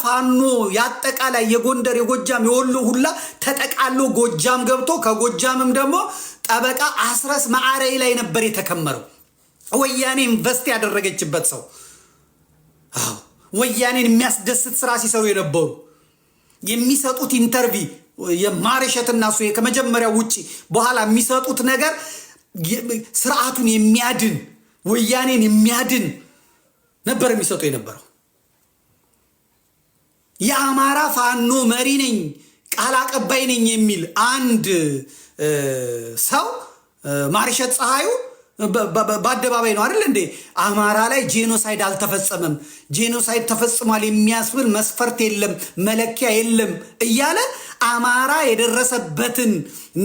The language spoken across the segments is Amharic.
ፋኖ የአጠቃላይ የጎንደር፣ የጎጃም፣ የወሎ ሁላ ተጠቃሎ ጎጃም ገብቶ ከጎጃምም ደግሞ ጠበቃ አስረስ ማዕረይ ላይ ነበር የተከመረው። ወያኔ invest ያደረገችበት ሰው፣ አዎ፣ ወያኔን የሚያስደስት ስራ ሲሰሩ የነበሩ፣ የሚሰጡት interview የማርሸትና እሱ ከመጀመሪያው ውጭ በኋላ የሚሰጡት ነገር ስርዓቱን የሚያድን፣ ወያኔን የሚያድን ነበር የሚሰጡ የነበረው። የአማራ ፋኖ መሪ ነኝ፣ ቃል አቀባይ ነኝ የሚል አንድ ሰው ማርሸት ፀሐዩ በአደባባይ ነው አይደል እንዴ? አማራ ላይ genocide አልተፈጸመም፣ genocide ተፈጽሟል የሚያስብል መስፈርት የለም፣ መለኪያ የለም እያለ አማራ የደረሰበትን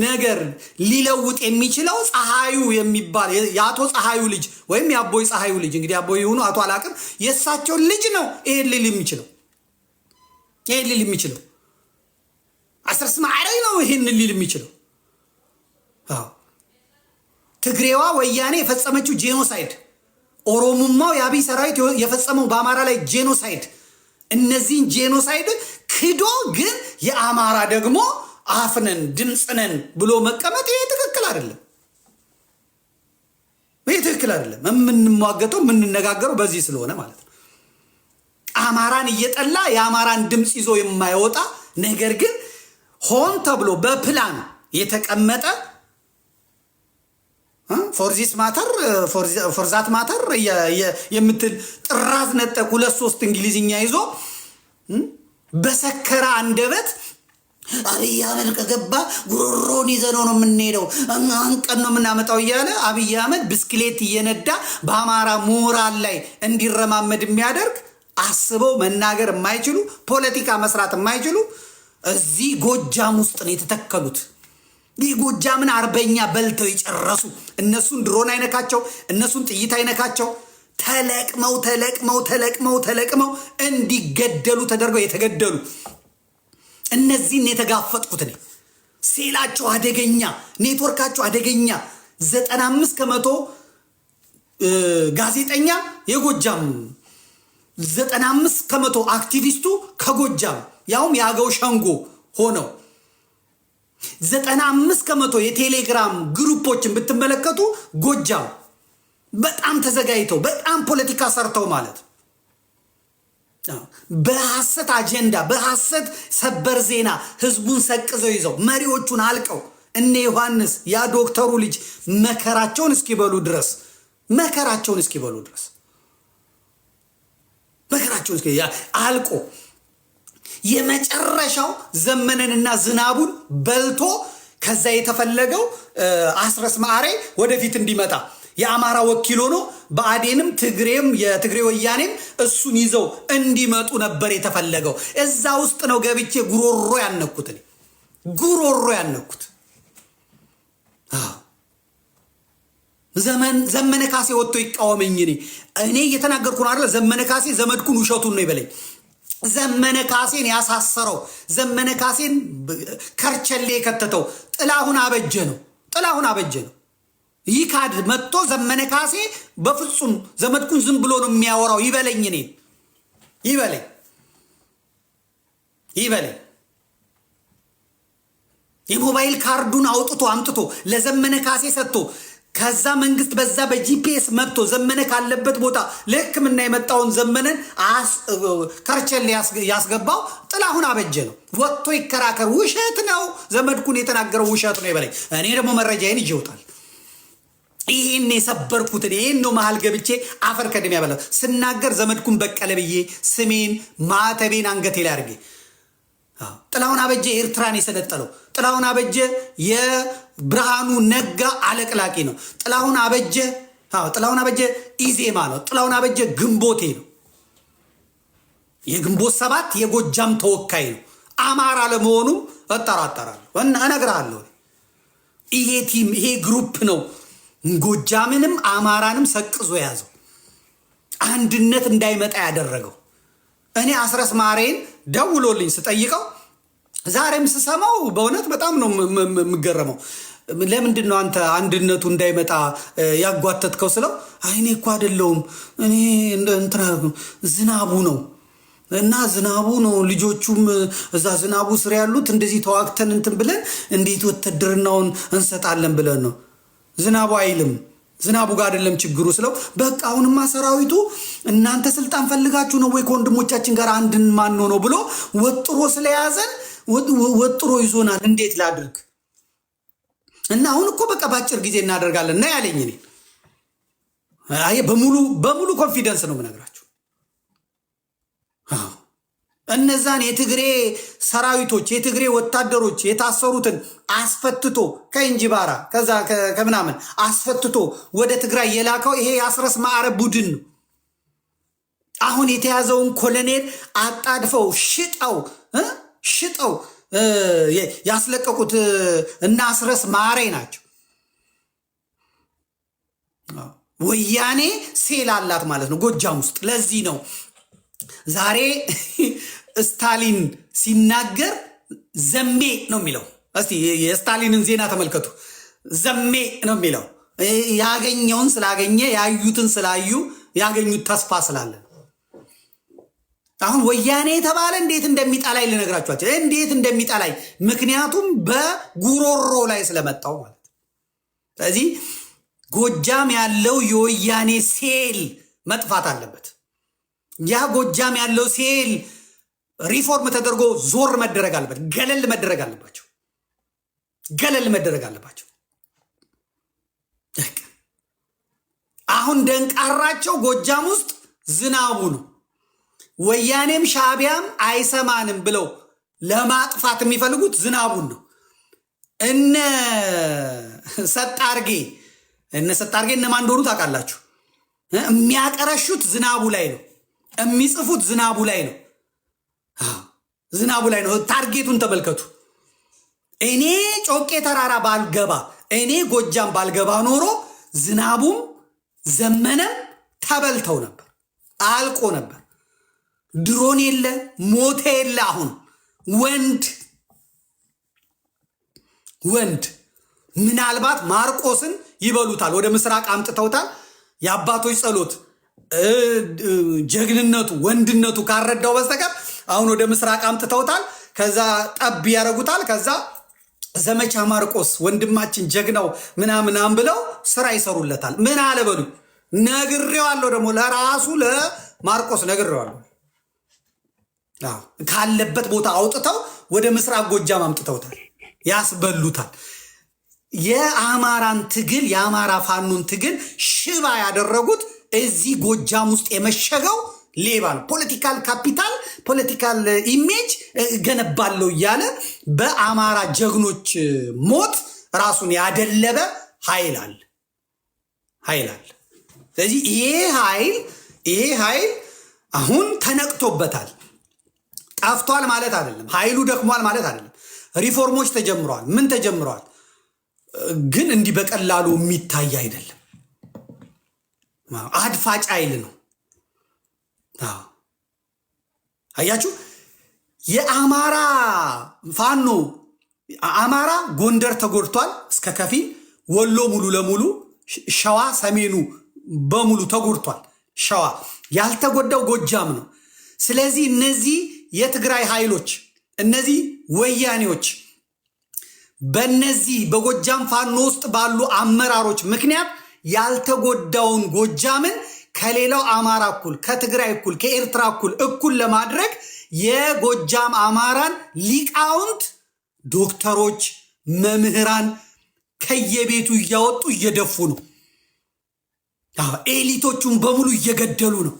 ነገር ሊለውጥ የሚችለው ፀሐዩ የሚባል የአቶ ፀሐዩ ልጅ ወይም የአቦይ ፀሐዩ ልጅ፣ እንግዲህ አቦይ ይሁኑ አቶ አላቅም፣ የእሳቸውን ልጅ ነው ይሄን ሊል የሚችለው። ይሄን ሊል የሚችለው አስረስ ማዕረግ ነው። ይሄን ሊል የሚችለው፣ አዎ፣ ትግሬዋ ወያኔ የፈጸመችው genocide፣ ኦሮሙማው የአብይ ሰራዊት የፈጸመው በአማራ ላይ genocide፣ እነዚህን genocide ክዶ ግን የአማራ ደግሞ አፍነን ድምፅነን ብሎ መቀመጥ ይሄ ትክክል አይደለም። ይሄ ትክክል አይደለም። የምንሟገተው የምንነጋገረው በዚህ ስለሆነ ማለት ነው። አማራን እየጠላ የአማራን ድምፅ ይዞ የማይወጣ፣ ነገር ግን ሆን ተብሎ በፕላን የተቀመጠ፣ for this matter, for that matter የምትል ጥራዝ ነጠቅ ሁለት ሶስት እንግሊዝኛ ይዞ በሰከረ አንደበት አብይ አህመድ ከገባ ጉሮሮን ይዘነው ነው የምንሄደው፣ አንቀን ነው የምናመጣው እያለ አብይ አህመድ ብስክሌት እየነዳ በአማራ ሞራል ላይ እንዲረማመድ የሚያደርግ፣ አስበው መናገር የማይችሉ፣ ፖለቲካ መስራት የማይችሉ እዚህ ጎጃም ውስጥ ነው የተተከሉት። ይህ ጎጃምን አርበኛ በልተው የጨረሱ፣ እነሱን ድሮን አይነካቸው፣ እነሱን ጥይት አይነካቸው። ተለቅመው ተለቅመው ተለቅመው ተለቅመው እንዲገደሉ ተደርገው የተገደሉ እነዚህን የተጋፈጥኩት እኔ። ሴላቸው አደገኛ፣ ኔትወርካቸው አደገኛ። 95% ጋዜጠኛ የጎጃም፣ 95% አክቲቪስቱ ከጎጃም፣ ያውም የአገው ሸንጎ ሆነው፣ 95% የቴሌግራም group ኦችን ብትመለከቱ ጎጃም፣ በጣም ተዘጋጅተው፣ በጣም ፖለቲካ ሰርተው ማለት፣ በሐሰት አጀንዳ፣ በሐሰት ሰበር ዜና ህዝቡን ሰቅዘው ይዘው፣ መሪዎቹን አልቀው፣ እነ ዮሐንስ ያ ዶክተሩ ልጅ መከራቸውን እስኪበሉ ድረስ፣ መከራቸውን እስኪበሉ ድረስ፣ መከራቸውን እስኪ አልቆ የመጨረሻው ዘመነንና ዝናቡን በልቶ ከዛ የተፈለገው አስረስ ማዕሬ ወደፊት እንዲመጣ የአማራ ወኪል ሆኖ ብአዴንም ትግሬም የትግሬ ወያኔም እሱን ይዘው እንዲመጡ ነበር የተፈለገው። እዛ ውስጥ ነው ገብቼ ጉሮሮ ያነኩት፣ እኔ ጉሮሮ ያነኩት። አዎ። ዘመነ ካሴ ወጥቶ ይቃወመኝ። እኔ እየተናገርኩ ነው አይደለ? ዘመነ ካሴ ዘመድኩን ውሸቱን ነው ይበለኝ። ዘመነ ካሴን ያሳሰረው፣ ዘመነ ካሴን ከርቸሌ የከተተው ጥላሁን አበጀ ነው። ጥላሁን አበጀ ነው። ይካድ መጥቶ፣ ዘመነ ካሴ በፍጹም ዘመድኩን ዝም ብሎ ነው የሚያወራው ይበለኝ፣ እኔን ይበለኝ፣ ይበለኝ። የሞባይል ካርዱን አውጥቶ አምጥቶ ለዘመነ ካሴ ሰጥቶ ከዛ መንግስት በዛ በ GPS መጥቶ ዘመነ ካለበት ቦታ ለሕክምና የመጣውን ዘመነን ከርቸሌ ያስገባው ጥላሁን አበጀ ነው። ወጥቶ ይከራከር። ውሸት ነው፣ ዘመድኩን የተናገረው ውሸት ነው ይበለኝ። እኔ ደግሞ መረጃዬን ይዤ እወጣለሁ። ይህን የሰበርኩትን ይህን ነው መሀል ገብቼ አፈር ከድሜ ያበላው ስናገር ዘመድኩን በቀለ ብዬ ስሜን ማተቤን አንገቴ ላይ አድርጌ። ጥላሁን አበጀ ኤርትራን የሰነጠለው፣ ጥላሁን አበጀ የብርሃኑ ነጋ አለቅላቂ ነው። ጥላሁን አበጀ፣ አዎ፣ ጥላሁን አበጀ ኢዜማ ነው። ጥላሁን አበጀ ግንቦቴ ነው። የግንቦት ሰባት የጎጃም ተወካይ ነው። አማራ ለመሆኑ እጠራጠራለሁ፣ እነግርሃለሁ። ይሄ team፣ ይሄ group ነው ጎጃምንም አማራንም ሰቅዞ የያዘው፣ አንድነት እንዳይመጣ ያደረገው። እኔ አስረስ ማሬን ደውሎልኝ ስጠይቀው፣ ዛሬም ስሰማው በእውነት በጣም ነው የምገረመው። ለምንድን ነው አንተ አንድነቱ እንዳይመጣ ያጓተትከው ስለው፣ አይ እኔ እኮ አይደለሁም፣ እኔ እንትና ዝናቡ ነው። እና ዝናቡ ነው፣ ልጆቹም እዛ ዝናቡ ስር ያሉት እንደዚህ ተዋግተን እንትን ብለን እንዴት ውትድርናውን እንሰጣለን ብለን ነው። ዝናቡ አይልም፣ ዝናቡ ጋር አይደለም ችግሩ ስለው፣ በቃ አሁንማ ሰራዊቱ እናንተ ስልጣን ፈልጋችሁ ነው ወይ ከወንድሞቻችን ጋር አንድን ማን ነው ብሎ ወጥሮ ስለያዘን ወጥሮ ይዞናል። እንዴት ላድርግ? እና አሁን እኮ በቃ በአጭር ጊዜ እናደርጋለን እና ያለኝ እኔ አይ በሙሉ በሙሉ confidence ነው የምነግራችሁ። አዎ እነዛን የትግሬ ሰራዊቶች፣ የትግሬ ወታደሮች የታሰሩትን አስፈትቶ ከእንጂባራ ከዛ ከምናምን አስፈትቶ ወደ ትግራይ የላከው ይሄ የአስረስ ማዕረ ቡድን ነው። አሁን የተያዘውን ኮሎኔል አጣድፈው ሽጠው ያስለቀቁት እና አስረስ ማሬ ናቸው። ወያኔ ሴል አላት ማለት ነው ጎጃም ውስጥ። ለዚህ ነው ዛሬ ስታሊን ሲናገር ዘሜ ነው የሚለው። እስቲ የስታሊንን ዜና ተመልከቱ። ዘሜ ነው የሚለው። ያገኘውን ስላገኘ፣ ያዩትን ስላዩ፣ ያገኙት ተስፋ ስላለ ነው። አሁን ወያኔ የተባለ እንዴት እንደሚጠላኝ ልነግራችኋቸው፣ እንዴት እንደሚጠላኝ፣ ምክንያቱም በጉሮሮ ላይ ስለመጣው ማለት ነው። ስለዚህ ጎጃም ያለው የወያኔ ሴል መጥፋት አለበት። ያ ጎጃም ያለው ሴል ሪፎርም ተደርጎ ዞር መደረግ አለበት። ገለል መደረግ አለባቸው። ገለል መደረግ አለባቸው። አሁን ደንቃራቸው ጎጃም ውስጥ ዝናቡ ነው። ወያኔም ሻዕቢያም አይሰማንም ብለው ለማጥፋት የሚፈልጉት ዝናቡን ነው። እነ ሰጣርጌ እነማን እንደሆኑ ታውቃላችሁ። የሚያቀረሹት ዝናቡ ላይ ነው። የሚጽፉት ዝናቡ ላይ ነው። ዝናቡ ላይ ነው። Target ኡን ተመልከቱ። እኔ ጮቄ ተራራ ባልገባ፣ እኔ ጎጃም ባልገባ ኖሮ ዝናቡም ዘመነም ተበልተው ነበር፣ አልቆ ነበር። ድሮን የለ፣ ሞተ የለ። አሁን ወንድ ወንድ ምናልባት ማርቆስን ይበሉታል። ወደ ምስራቅ አምጥተውታል። የአባቶች ጸሎት፣ ጀግንነቱ፣ ወንድነቱ ካረዳው በስተቀር አሁን ወደ ምስራቅ አምጥተውታል። ከዛ ጠብ ያደርጉታል። ከዛ ዘመቻ ማርቆስ ወንድማችን ጀግናው ምናምናም ብለው ስራ ይሰሩለታል። ምን አለ በሉ፣ ነግሬዋለሁ። ደግሞ ለራሱ ለማርቆስ ነግሬዋለሁ። ካለበት ቦታ አውጥተው ወደ ምስራቅ ጎጃም አምጥተውታል፣ ያስበሉታል። የአማራን ትግል፣ የአማራ ፋኖን ትግል ሽባ ያደረጉት እዚህ ጎጃም ውስጥ የመሸገው ሌባ ነው። Political capital፣ political image እገነባለሁ እያለ በአማራ ጀግኖች ሞት ራሱን ያደለበ ኃይል አለ። ስለዚህ ይሄ ኃይል አሁን ተነቅቶበታል። ጠፍቷል ማለት አይደለም። ኃይሉ ደክሟል ማለት አይደለም። ሪፎርሞች ተጀምረዋል። ምን ተጀምረዋል? ግን እንዲህ በቀላሉ የሚታይ አይደለም። አድፋጭ ኃይል ነው። አያችሁ፣ የአማራ ፋኖ፣ አማራ ጎንደር ተጎድቷል እስከ ከፊል፣ ወሎ ሙሉ ለሙሉ፣ ሸዋ ሰሜኑ በሙሉ ተጎድቷል። ሸዋ ያልተጎዳው ጎጃም ነው። ስለዚህ እነዚህ የትግራይ ኃይሎች፣ እነዚህ ወያኔዎች በእነዚህ በጎጃም ፋኖ ውስጥ ባሉ አመራሮች ምክንያት ያልተጎዳውን ጎጃምን ከሌላው አማራ እኩል፣ ከትግራይ እኩል፣ ከኤርትራ እኩል እኩል ለማድረግ የጎጃም አማራን ሊቃውንት፣ ዶክተሮች፣ መምህራን ከየቤቱ እያወጡ እየደፉ ነው። Elite ኦቹን በሙሉ እየገደሉ ነው።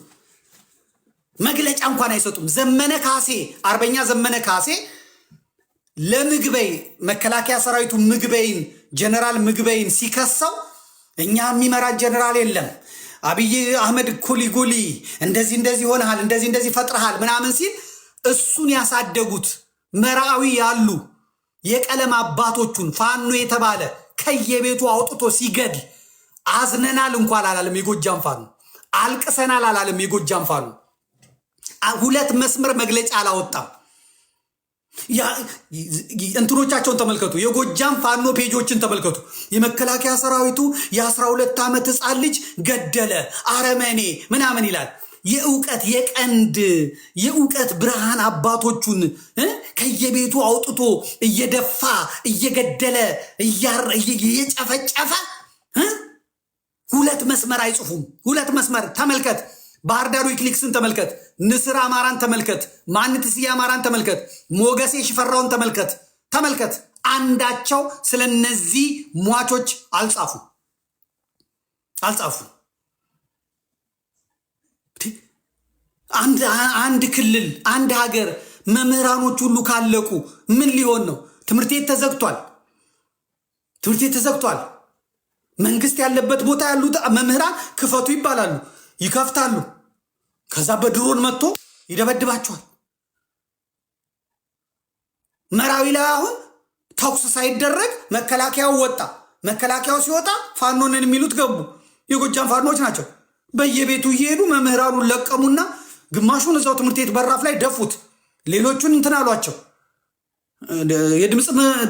መግለጫ እንኳን አይሰጡም። ዘመነ ካሴ፣ አርበኛ ዘመነ ካሴ ለምግበይ፣ መከላከያ ሰራዊቱ ምግበይን፣ ጀነራል ምግበይን ሲከሰው እኛ የሚመራ ጀነራል የለም፣ አብይ አህመድ ኩሊጉሊ እንደዚህ እንደዚህ ሆነሃል፣ እንደዚህ እንደዚህ ፈጥረሃል ምናምን ሲል እሱን ያሳደጉት መራዊ ያሉ የቀለም አባቶቹን ፋኖ የተባለ ከየቤቱ አውጥቶ ሲገድል አዝነናል እንኳን አላለም። የጎጃም ፋኖ አልቅሰናል አላለም። የጎጃም ፋኖ ሁለት መስመር መግለጫ አላወጣም። እንትኖቻቸውን ተመልከቱ። የጎጃም ፋኖ page ኦችን ተመልከቱ። የመከላከያ ሰራዊቱ የ12 ዓመት ህፃን ልጅ ገደለ፣ አረመኔ ምናምን ይላል። የእውቀት የቀንድ የእውቀት ብርሃን አባቶቹን ከየቤቱ አውጥቶ እየደፋ እየገደለ እየጨፈጨፈ ሁለት መስመር አይጽፉም። ሁለት መስመር ተመልከት። ባህር ዳር ዊክሊክስን ተመልከት። ንስር አማራን ተመልከት። ማንትስዬ አማራን ተመልከት። ሞገሴ ሽፈራውን ተመልከት። ተመልከት። አንዳቸው ስለነዚህ ሟቾች አልጻፉ አልጻፉ። አንድ ክልል አንድ ሀገር መምህራኖች ሁሉ ካለቁ ምን ሊሆን ነው? ትምህርት ቤት ተዘግቷል። ትምህርት ቤት ተዘግቷል። መንግስት ያለበት ቦታ ያሉት መምህራን ክፈቱ ይባላሉ፣ ይከፍታሉ። ከዛ በድሮን መጥቶ ይደበድባቸዋል። መራዊ ላይ አሁን ተኩስ ሳይደረግ መከላከያው ወጣ። መከላከያው ሲወጣ ፋኖንን የሚሉት ገቡ። የጎጃም ፋኖች ናቸው። በየቤቱ እየሄዱ መምህራኑን ለቀሙና ግማሹን እዛው ትምህርት ቤት በራፍ ላይ ደፉት። ሌሎቹን እንትን አሏቸው።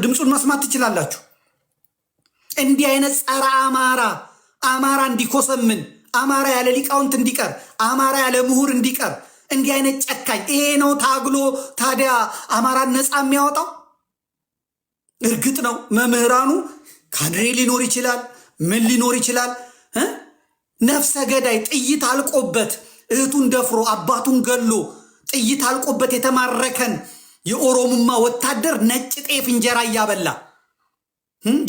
ድምፁን መስማት ትችላላችሁ። እንዲህ አይነት ጸረ አማራ፣ አማራ እንዲኮሰምን፣ አማራ ያለ ሊቃውንት እንዲቀር፣ አማራ ያለ ምሁር እንዲቀር፣ እንዲህ አይነት ጨካኝ ይሄ ነው ታግሎ ታዲያ አማራን ነፃ የሚያወጣው? እርግጥ ነው መምህራኑ ካድሬ ሊኖር ይችላል፣ ምን ሊኖር ይችላል። ነፍሰ ገዳይ ጥይት አልቆበት እህቱን ደፍሮ አባቱን ገሎ ጥይት አልቆበት የተማረከን የኦሮሙማ ወታደር ነጭ ጤፍ እንጀራ እያበላ፣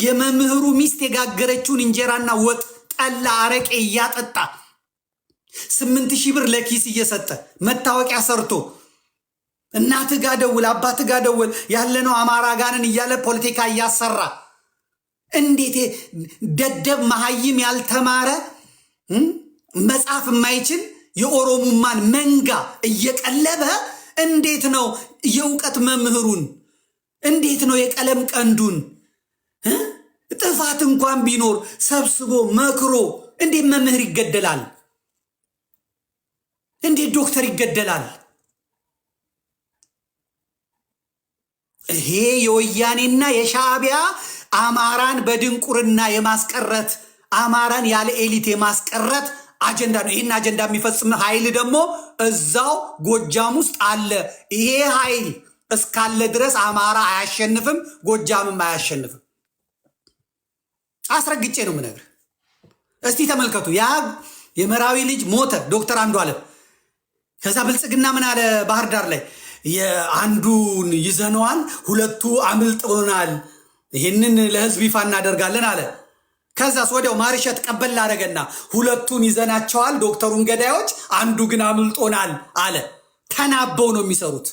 የመምህሩ ሚስት የጋገረችውን እንጀራና ወጥ፣ ጠላ፣ አረቄ እያጠጣ፣ 8,000 ብር ለኪስ እየሰጠ፣ መታወቂያ ሰርቶ እናት ጋ ደውል፣ አባት ጋ ደውል፣ ያለነው አማራ ጋንን እያለ ፖለቲካ እያሰራ፣ እንዴት ደደብ መሀይም ያልተማረ መጻፍ የማይችል የኦሮሙማን መንጋ እየቀለበ እንዴት ነው የእውቀት መምህሩን፣ እንዴት ነው የቀለም ቀንዱን፣ ጥፋት እንኳን ቢኖር ሰብስቦ መክሮ እንዴት መምህር ይገደላል? እንዴት ዶክተር ይገደላል? ይሄ የወያኔና የሻዕቢያ አማራን በድንቁርና የማስቀረት፣ አማራን ያለ elite የማስቀረት አጀንዳ ነው። ይህን አጀንዳ የሚፈጽም ኃይል ደግሞ እዛው ጎጃም ውስጥ አለ። ይሄ ኃይል እስካለ ድረስ አማራ አያሸንፍም፣ ጎጃምም አያሸንፍም። አስረግጬ ነው የምነግርህ። እስቲ ተመልከቱ። ያ የመራዊ ልጅ ሞተ፣ ዶክተር አንዱ አለም። ከዛ ብልጽግና ምን አለ? ባህር ዳር ላይ የአንዱን ይዘነዋል፣ ሁለቱ አምልጠውናል፣ ይህንን ለህዝብ ይፋ እናደርጋለን አለ። ከዛስ ወዲያው ማርሸት ቀበል አደረገና ሁለቱን ይዘናቸዋል፣ ዶክተሩን ገዳዮች፣ አንዱ ግን አምልጦናል አለ። ተናበው ነው የሚሰሩት።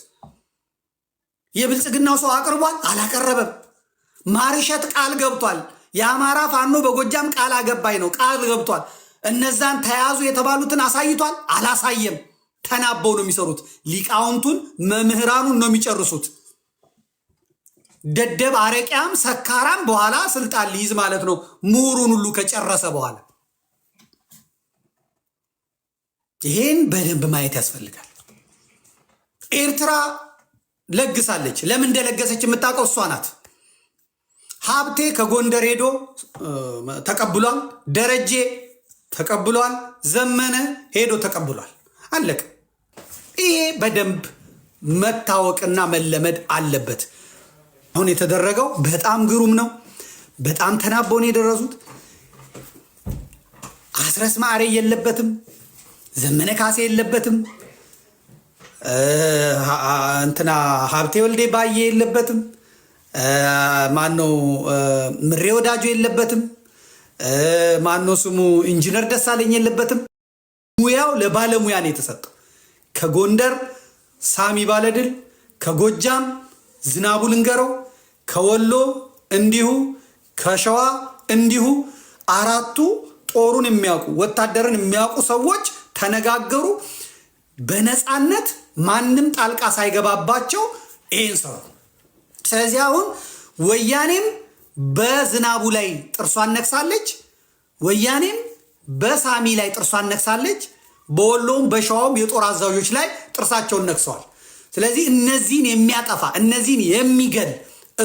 የብልጽግናው ሰው አቅርቧል? አላቀረበም። ማርሸት ቃል ገብቷል። የአማራ ፋኖ በጎጃም ቃል አገባይ ነው፣ ቃል ገብቷል። እነዛን ተያዙ የተባሉትን አሳይቷል? አላሳየም። ተናበው ነው የሚሰሩት። ሊቃውንቱን መምህራኑን ነው የሚጨርሱት። ደደብ አረቂያም ሰካራም በኋላ ስልጣን ሊይዝ ማለት ነው፣ ምሁሩን ሁሉ ከጨረሰ በኋላ። ይሄን በደንብ ማየት ያስፈልጋል። ኤርትራ ለግሳለች። ለምን እንደለገሰች የምታውቀው እሷ ናት። ሀብቴ ከጎንደር ሄዶ ተቀብሏል። ደረጀ ተቀብሏል። ዘመነ ሄዶ ተቀብሏል። አለቀ። ይሄ በደንብ መታወቅና መለመድ አለበት። አሁን የተደረገው በጣም ግሩም ነው። በጣም ተናበው ነው የደረሱት። አስረስ ማዕሬ የለበትም። ዘመነ ካሴ የለበትም። እንትና ሀብቴ ወልዴ ባዬ የለበትም። ማነው ምሬ ወዳጆ የለበትም። ማነው ስሙ ኢንጂነር ደሳለኝ የለበትም። ሙያው ለባለሙያ ነው የተሰጠው። ከጎንደር ሳሚ ባለድል፣ ከጎጃም ዝናቡ ልንገረው፣ ከወሎ እንዲሁ፣ ከሸዋ እንዲሁ፣ አራቱ ጦሩን የሚያውቁ ወታደርን የሚያውቁ ሰዎች ተነጋገሩ። በነፃነት ማንም ጣልቃ ሳይገባባቸው ይህን ሰሩ። ስለዚህ አሁን ወያኔም በዝናቡ ላይ ጥርሷን ነክሳለች። ወያኔም በሳሚ ላይ ጥርሷን ነክሳለች። በወሎም በሸዋውም የጦር አዛዦች ላይ ጥርሳቸውን ነክሰዋል። ስለዚህ እነዚህን የሚያጠፋ፣ እነዚህን የሚገል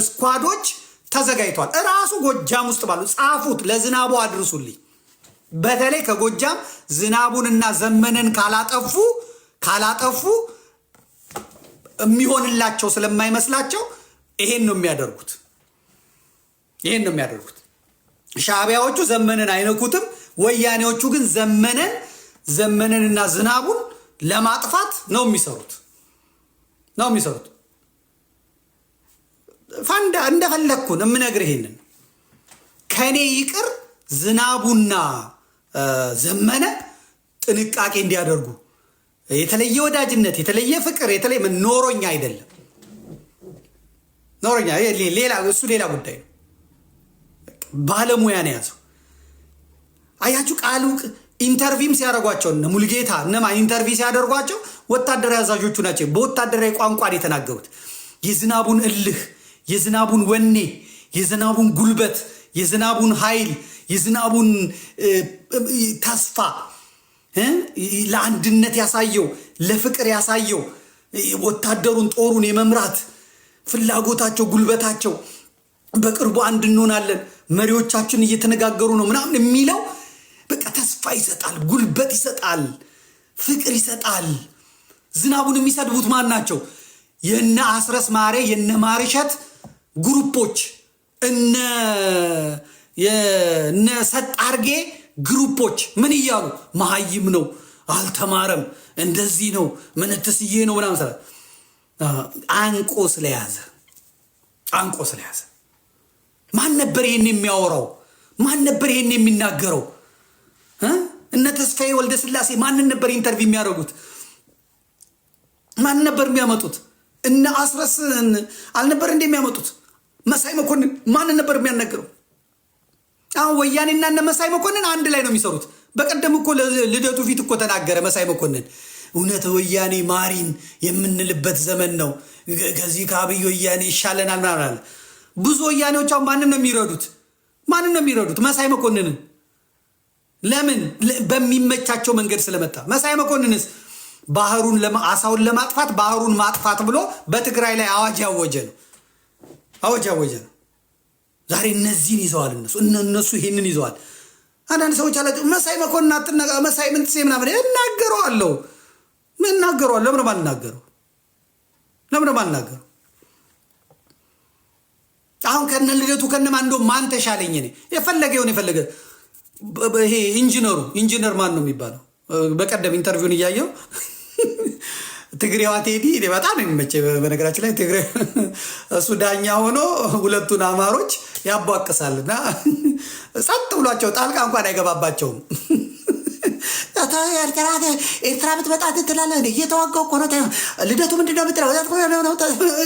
squad ኦች ተዘጋጅቷል። እራሱ ጎጃም ውስጥ ባሉ ጻፉት፣ ለዝናቡ አድርሱልኝ። በተለይ ከጎጃም ዝናቡንና ዘመነን ካላጠፉ የሚሆንላቸው ስለማይመስላቸው ይሄን ነው የሚያደርጉት። ይሄን ነው የሚያደርጉት። ሻዕቢያዎቹ ዘመነን አይነኩትም። ወያኔዎቹ ግን ዘመነንና ዝናቡን ለማጥፋት ነው የሚሰሩት። ፋንዳ እንደፈለግኩን የምነግርህ ይሄንን ከኔ ይቅር ዝናቡና ዘመነ ጥንቃቄ እንዲያደርጉ የተለየ ወዳጅነት፣ የተለየ ፍቅር፣ የተለየ ኖሮኛ አይደለም፣ ኖሮኛ ሌላ፣ እሱ ሌላ ጉዳይ ነው። ባለሙያ ነው የያዘው። አያችሁ፣ ቃሉ interview ም ሲያደርጓቸው እነ ሙልጌታ እነማ interview ሲያደርጓቸው ወታደራዊ አዛዦቹ ናቸው። በወታደራዊ ቋንቋ ነው የተናገሩት። የዝናቡን እልህ፣ የዝናቡን ወኔ፣ የዝናቡን ጉልበት፣ የዝናቡን ኃይል፣ የዝናቡን ተስፋ፣ ለአንድነት ያሳየው፣ ለፍቅር ያሳየው፣ ወታደሩን ጦሩን የመምራት ፍላጎታቸው፣ ጉልበታቸው፣ በቅርቡ አንድ እንሆናለን፣ መሪዎቻችን እየተነጋገሩ ነው ምናምን የሚለው በቃ ተስፋ ይሰጣል፣ ጉልበት ይሰጣል፣ ፍቅር ይሰጣል። ዝናቡን የሚሰድቡት ማን ናቸው? የነ አስረስ ማሬ፣ የነ ማርሸት group ኦች፣ እነ ሰጣርጌ group ኦች ምን እያሉ? መሀይም ነው፣ አልተማረም፣ እንደዚህ ነው፣ ምንትስዬ ነው ምናምን ስላ አንቆ ስለያዘ። ማን ነበር ይሄን የሚያወራው? ማን ነበር ይሄን የሚናገረው? እነ ተስፋዬ ወልደ ስላሴ ማንን ነበር interview የሚያደርጉት? ማን ነበር የሚያመጡት? እነ አስረስ አልነበር እንደ የሚያመጡት? መሳይ መኮንን ማንን ነበር የሚያናግረው? አሁን ወያኔና እነ መሳይ መኮንን አንድ ላይ ነው የሚሰሩት። በቀደም እኮ ልደቱ ፊት እኮ ተናገረ መሳይ መኮንን። እውነት ወያኔ ማሪን የምንልበት ዘመን ነው። ከዚህ ከአብይ ወያኔ ይሻለናል ምናምን አለ። ብዙ ወያኔዎች አሁን ማንን ነው የሚረዱት? ማንን ነው የሚረዱት? መሳይ መኮንንን። ለምን? በሚመቻቸው መንገድ ስለመጣ። መሳይ መኮንንስ ባህሩን አሳውን ለማጥፋት ባህሩን ማጥፋት ብሎ በትግራይ ላይ አዋጅ ያወጀ ነው። አዋጅ ያወጀ ነው። ዛሬ እነዚህን ይዘዋል። እነሱ ይሄንን ይዘዋል። አንዳንድ ሰዎች አላቸው፣ መሳይ መኮንን አትናገር፣ መሳይ ምንትሴ ምናምን። እናገረዋለሁ፣ እናገረዋለሁ። ለምን አልናገረው? ለምን አልናገረው? አሁን ከነ ልደቱ ከነ ማን እንደው ማን ተሻለኝ? እኔ የፈለገ ይሁን የፈለገ፣ ይሄ ኢንጂነር ማን ነው የሚባለው? በቀደም interview ን እያየው ትግሬዋ ቴዲ፣ እኔ በጣም ነው የሚመቸኝ። በነገራችን ላይ ትግሬ እሱ ዳኛ ሆኖ ሁለቱን አማሮች ያቧቅሳል እና ጸጥ ብሏቸው ጣልቃ እንኳን አይገባባቸውም። ኤርትራ ብትመጣ ትላለህ፣ እየተዋጋው እኮ ነው፣ ልደቱ ምንድን ነው የምትለው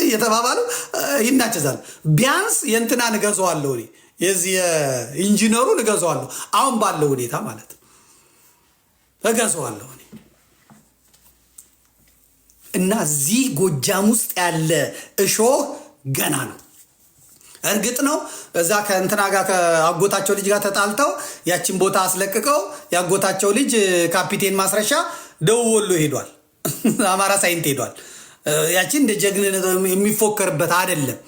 እየተባባሉ ይናቸዛል። ቢያንስ የእንትናን እገዛዋለሁ፣ እኔ የዚህ የኢንጂነሩን እገዛዋለሁ። አሁን ባለው ሁኔታ ማለት ነው እገዛዋለሁ እኔ። እና እዚህ ጎጃም ውስጥ ያለ እሾህ ገና ነው። እርግጥ ነው እዛ ከእንትና ጋር ከአጎታቸው ልጅ ጋር ተጣልተው ያችን ቦታ አስለቅቀው የአጎታቸው ልጅ ካፒቴን ማስረሻ ደቡብ ወሎ ሄዷል። አማራ ሳይንት ሄዷል። ያችን እንደ ጀግንነት የሚፎከርበት አይደለም፣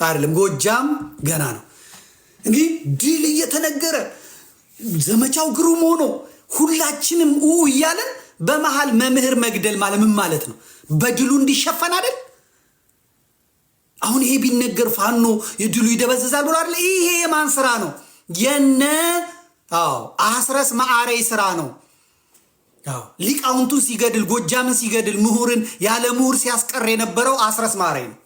አይደለም። ጎጃም ገና ነው። እንግዲህ ድል እየተነገረ፣ ዘመቻው ግሩም ሆኖ፣ ሁላችንም ኡ እያለን በመሃል መምህር መግደል ማለት ምን ማለት ነው? በድሉ እንዲሸፈን አይደል? አሁን ይሄ ቢነገር ፋኖ የድሉ ይደበዝዛል ብሎ አይደል? ይሄ የማን ስራ ነው? የነ አዎ አስረስ ማዕረይ ስራ ነው። አዎ ሊቃውንቱን ሲገድል፣ ጎጃምን ሲገድል፣ ምሁርን ያለ ምሁር ሲያስቀር የነበረው አስረስ ማዕረይ ነው።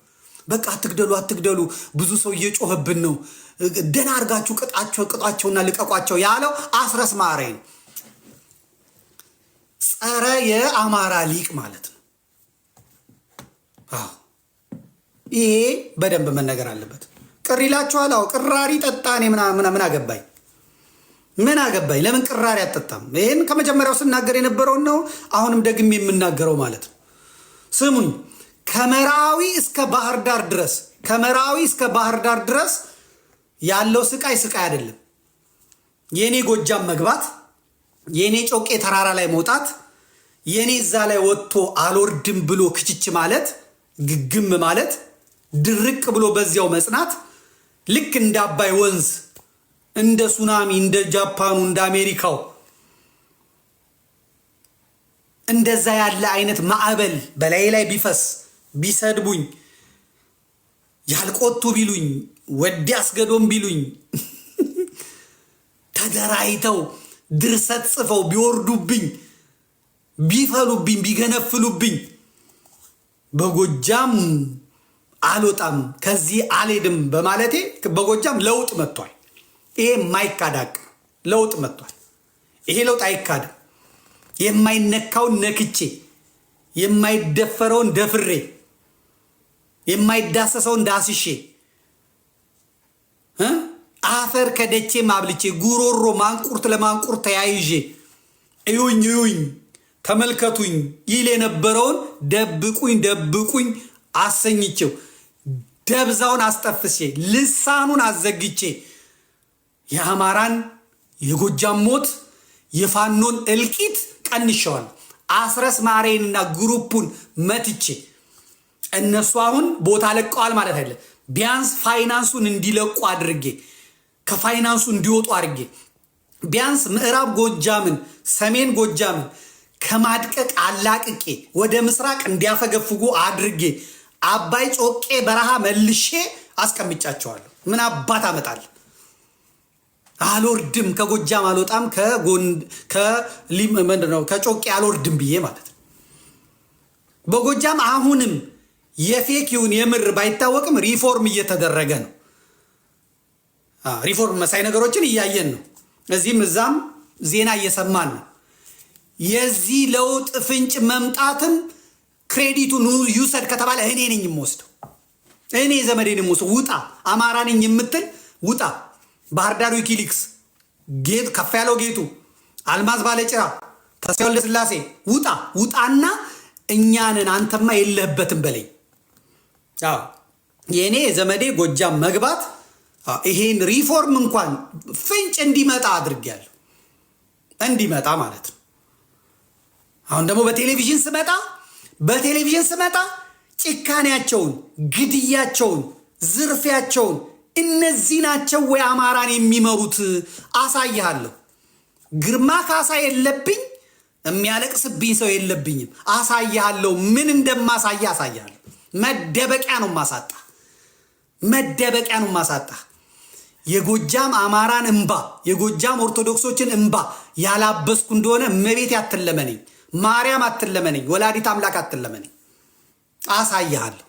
በቃ አትግደሉ፣ አትግደሉ፣ ብዙ ሰው እየጮኸብን ነው፣ ደህና አድርጋችሁ ቅጣቸው፣ ቅጧቸውና ልቀቋቸው ያለው አስረስ ማዕረይ ነው። ጸረ የአማራ ሊቅ ማለት ነው። አዎ ይሄ በደንብ መነገር አለበት። ቅር ይላችኋል? አዎ ቅራሪ ጠጣ። እኔ ምን አገባኝ? ምን አገባኝ? ለምን ቅራሪ አጠጣም? ይህን ከመጀመሪያው ስናገር የነበረውን ነው። አሁንም ደግሜ የምናገረው ማለት ነው። ስሙኝ፣ ከመራዊ እስከ ባህር ዳር ድረስ፣ ከመራዊ እስከ ባህር ዳር ድረስ ያለው ስቃይ ስቃይ አይደለም። የእኔ ጎጃም መግባት፣ የእኔ ጮቄ ተራራ ላይ መውጣት፣ የእኔ እዛ ላይ ወጥቶ አልወርድም ብሎ ክችች ማለት፣ ግግም ማለት፣ ድርቅ ብሎ በዚያው መጽናት፣ ልክ እንደ አባይ ወንዝ፣ እንደ ሱናሚ፣ እንደ ጃፓኑ፣ እንደ አሜሪካው እንደዛ ያለ አይነት ማዕበል በላይ ላይ ቢፈስ፣ ቢሰድቡኝ፣ ያልቆቱ ቢሉኝ፣ ወዲ አስገዶም ቢሉኝ፣ ተደራጅተው ድርሰት ጽፈው ቢወርዱብኝ፣ ቢፈሉብኝ፣ ቢገነፍሉብኝ በጎጃም አልወጣም፣ ከዚህ አልሄድም በማለቴ በጎጃም ለውጥ መጥቷል። ይሄ የማይካድ ሀቅ ለውጥ መጥቷል። ይሄ ለውጥ አይካድም። የማይነካውን ነክቼ፣ የማይደፈረውን ደፍሬ፣ የማይዳሰሰውን ዳስሼ፣ አፈር ከደቼ ማብልቼ፣ ጉሮሮ ማንቁርት ለማንቁርት ተያይዤ እዩኝ እዩኝ ተመልከቱኝ ይል የነበረውን ደብቁኝ ደብቁኝ አሰኝቼው፣ ደብዛውን አስጠፍሼ፣ ልሳኑን አዘግቼ፣ የአማራን የጎጃም ሞት የፋኖን እልቂት ቀንሸዋል። አስረስ ማሬንና group ኡን መትቼ እነሱ አሁን ቦታ ለቀዋል ማለት አይደለም። ቢያንስ ፋይናንሱን እንዲለቁ አድርጌ፣ ከፋይናንሱ እንዲወጡ አድርጌ፣ ቢያንስ ምዕራብ ጎጃምን ሰሜን ጎጃምን ከማድቀቅ አላቅቄ ወደ ምስራቅ እንዲያፈገፍጉ አድርጌ አባይ ጮቄ በረሃ መልሼ አስቀምጫቸዋለሁ። ምን አባት አመጣለሁ? አልወርድም፣ ከጎጃም አልወጣም፣ ምንድን ነው ከጮቄ አልወርድም ብዬ ማለት ነው። በጎጃም አሁንም የ fake ይሁን የምር ባይታወቅም ሪፎርም እየተደረገ ነው። ሪፎርም መሳይ ነገሮችን እያየን ነው። እዚህም እዛም ዜና እየሰማን ነው። የዚህ ለውጥ ፍንጭ መምጣትም credit ኡን ይውሰድ ከተባለ እኔ ነኝ የምወስደው። እኔ ዘመዴን የምወስደው። ውጣ፣ አማራ ነኝ የምትል ውጣ። ባህር ዳር ዊኪሊክስ፣ ጌጥ ከፍ ያለው ጌቱ፣ አልማዝ ባለጭራ፣ ተስፋ ወልደ ስላሴ ውጣ፣ ውጣና እኛንን አንተማ የለህበትም በለኝ። አዎ የእኔ ዘመዴ ጎጃም መግባት ይሄን ሪፎርም እንኳን ፍንጭ እንዲመጣ አድርጌያለሁ። እንዲመጣ ማለት ነው። አሁን ደግሞ በቴሌቪዥን ስመጣ ጭካኔያቸውን፣ ግድያቸውን፣ ዝርፊያቸውን እነዚህ ናቸው ወይ አማራን የሚመሩት? አሳይሃለሁ። ግርማ ካሳ የለብኝ፣ የሚያለቅስብኝ ሰው የለብኝም። አሳይሃለሁ። ምን እንደማሳይ አሳይሃለሁ። መደበቂያ ነው ማሳጣ፣ መደበቂያ ነው ማሳጣ። የጎጃም አማራን እምባ፣ የጎጃም ኦርቶዶክሶችን እምባ ያላበስኩ እንደሆነ እመቤቴ አትለመነኝ፣ ማርያም አትለመነኝ፣ ወላዲት አምላክ አትለመነኝ። አሳይሃለሁ፣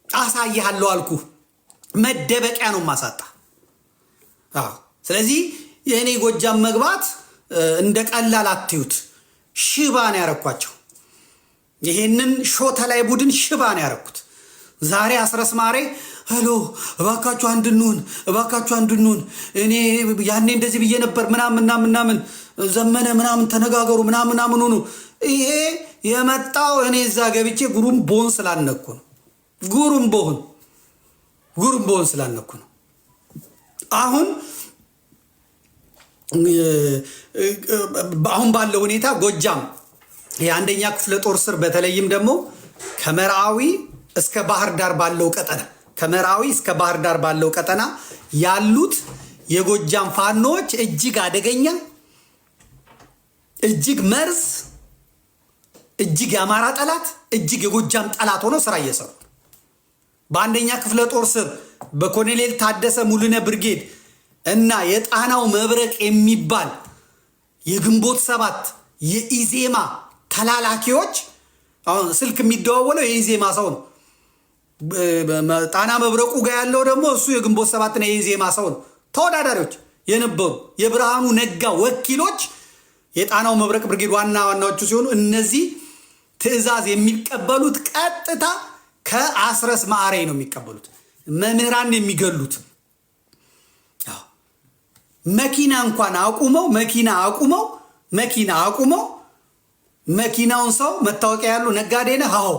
አሳይሃለሁ አልኩ። መደበቂያ ነው ማሳጣ። ስለዚህ የእኔ ጎጃም መግባት እንደ ቀላል አትዩት። ሽባ ነው ያረኳቸው። ይሄንን ሾተላይ ቡድን ሽባ ነው ያረኩት። ዛሬ አስረስ ማሬ hello፣ እባካችሁ አንድ እንሁን፣ እባካችሁ አንድ እንሁን፣ እኔ ያኔ እንደዚህ ብዬ ነበር ምናምን ምናምን ምናምን፣ ዘመነ ምናምን ተነጋገሩ ምናምን ምናምን ሁኑ። ይሄ የመጣው እኔ እዛ ገብቼ ጉሩምቦን ስላነኩ ነው። ጉሩምቦን ስላነኩ ነው። አሁን ባለው ሁኔታ ጎጃም የአንደኛ ክፍለ ጦር ስር በተለይም ደግሞ ከመርአዊ እስከ ባህር ዳር ባለው ቀጠና፣ ከመርአዊ እስከ ባህር ዳር ባለው ቀጠና ያሉት የጎጃም ፋኖዎች እጅግ አደገኛ፣ እጅግ መርዝ፣ እጅግ የአማራ ጠላት፣ እጅግ የጎጃም ጠላት ሆነው ስራ እየሰሩ፣ በአንደኛ ክፍለ ጦር ስር በኮሎኔል ታደሰ ሙሉነ ብርጌድ እና የጣናው መብረቅ የሚባል የግንቦት ሰባት የኢዜማ ተላላኪዎች፣ አሁን ስልክ የሚደዋወለው የኢዜማ ሰው ነው። ጣና መብረቁ ጋር ያለው ደግሞ እሱ የግንቦት ሰባትና የኢዜማ ሰው ነው። ተወዳዳሪዎች የነበሩ የብርሃኑ ነጋ ወኪሎች የጣናው መብረቅ ብርጌድ ዋና ዋናዎቹ ሲሆኑ እነዚህ ትዕዛዝ የሚቀበሉት ቀጥታ ከአስረስ ማዕሬ ነው የሚቀበሉት። መምህራን የሚገሉት መኪና እንኳን አቁመው፣ መኪና አቁመው፣ መኪና አቁመው፣ መኪናውን ሰው መታወቂያ ያሉ ነጋዴ ነህ? አዎ።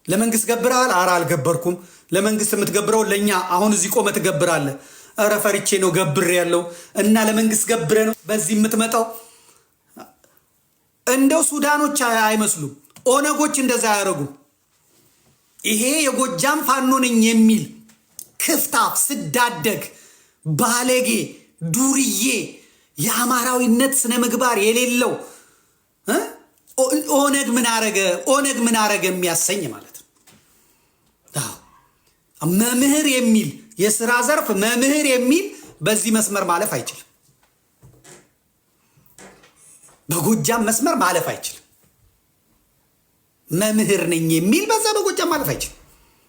ለመንግስት ገብረሃል? ኧረ አልገበርኩም። ለመንግስት የምትገብረው ለእኛ አሁን እዚህ ቆመህ ትገብራለህ። ኧረ ፈርቼ ነው ገብር ያለው። እና ለመንግስት ገብረ ነው በዚህ የምትመጣው? እንደው ሱዳኖች አይመስሉም። ኦነጎች እንደዛ አያደርጉም። ይሄ የጎጃም ፋኖ ነኝ የሚል ክፍታፍ፣ ስዳደግ፣ ባለጌ፣ ዱርዬ፣ የአማራዊነት ስነ ምግባር የሌለው። ኦነግ ምን አረገ፣ ኦነግ ምን አረገ የሚያሰኝ ማለት ነው። መምህር የሚል የስራ ዘርፍ መምህር የሚል በዚህ መስመር ማለፍ አይችልም። በጎጃም መስመር ማለፍ አይችልም። መምህር ነኝ የሚል በዛ በጎጃም ማለፍ አይችልም።